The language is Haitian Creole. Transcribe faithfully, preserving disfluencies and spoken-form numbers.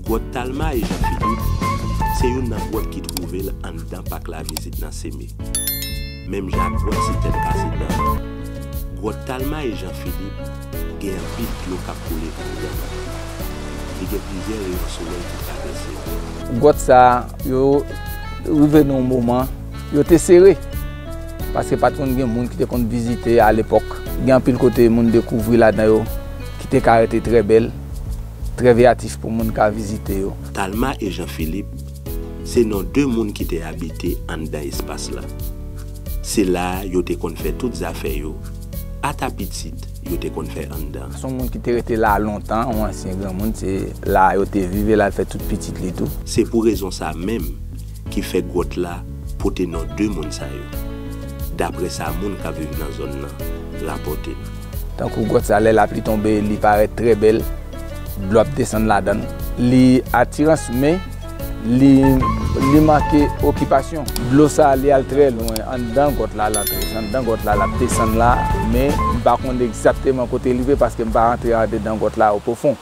Gwòt Talma e Jan Filip se youn nan gwòt ki twouve l anndan pak Lavizit nan Seme, menm jan ak gwòt Sitèn Kase Dan an. Gwòt Talma e Jan Filip gen anpil dlo k ap koule anndan l. Li gen plizyè reyon solèy ki travèse l. Gwòt sa a, yo rive nan yon moman, yo te sere. Paske pa t konn gen moun ki te konn vizite alepòk. Gen anpil kote moun dekouvri ladan yo, ki te ka rete trè bèl, trè veyatif pou moun ka vizite yo. Talma e Jan Filip se non de moun ki te abite anndan espas la. Se la a yo te konn fè tout zafè yo. Ata pitit, yo te konn fè anndan. Se yon moun ki te rete la lontan, yon ansyen granmoun, se la a yo te viv, e la l fè tout pitit li tou. Se pou rezon sa menm ki fè gwòt la pote non de moun sa yo, daprè sa moun k ap viv nan zòn nan rapòte n. Tankou gwòt sa, lè lapli tonbe, li parèt trè bèl, dlo ap desann ladan l. Li atirans, men li, li manke okipasyon. Dlo sa, li al trè lwen. Anndan gwòt la, l antre. Se anndan gwòt la, l ap desann la, men m pa konn egzakteman kote l rive paske m pa rantre andedan gwòt la o pwofon.